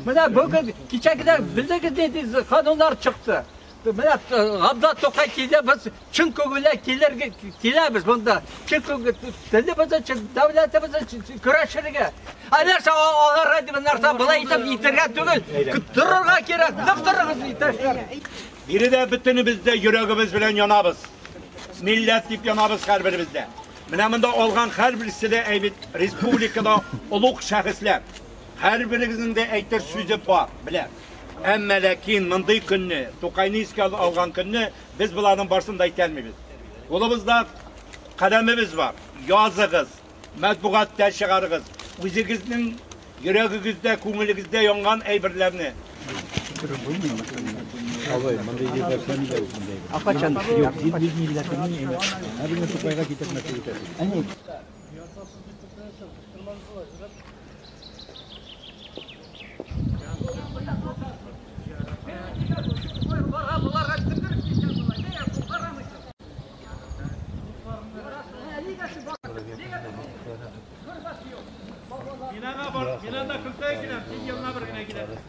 Менә бүген кичә генә белдегез нинди кануннар чыкты. Менә Габдулла Тукай килде, без чын күңелдән килергә киләбез монда. Чын күңел телебез өчен, дәүләтебез өчен көрәшергә. Ә нәрсә аларга дип нәрсә болай итеп итергә түгел, торырга кирәк, нык торыгыз иптәшләр. Биредә бөтенебез дә йөрәгебез белән янабыз. Милләт дип янабыз һәрберебез дә. Менә монда алган һәрберсе дә әйбит республикада олуг шәхесләр. Һәрберегезнең дә әйтер сүзе бар, беләм. Әмма ләкин мондый көнне, Тукайны искә алган көнне без боларның барысын да әйтә алмыйбыз. Кулыбызда каләмебез бар. Языгыз, матбугатта чыгарыгыз. Үзегезнең йөрәгегездә, күңелегездә янган әйберләрне. Абый, мондый җирдә кемдә мондай? Кайчан? Юк, без милләтнең һәрберне Тукайга китермәкче итәсез. Әни. Минага бар, минада көлсә киләм, син елына бер генә киләсең.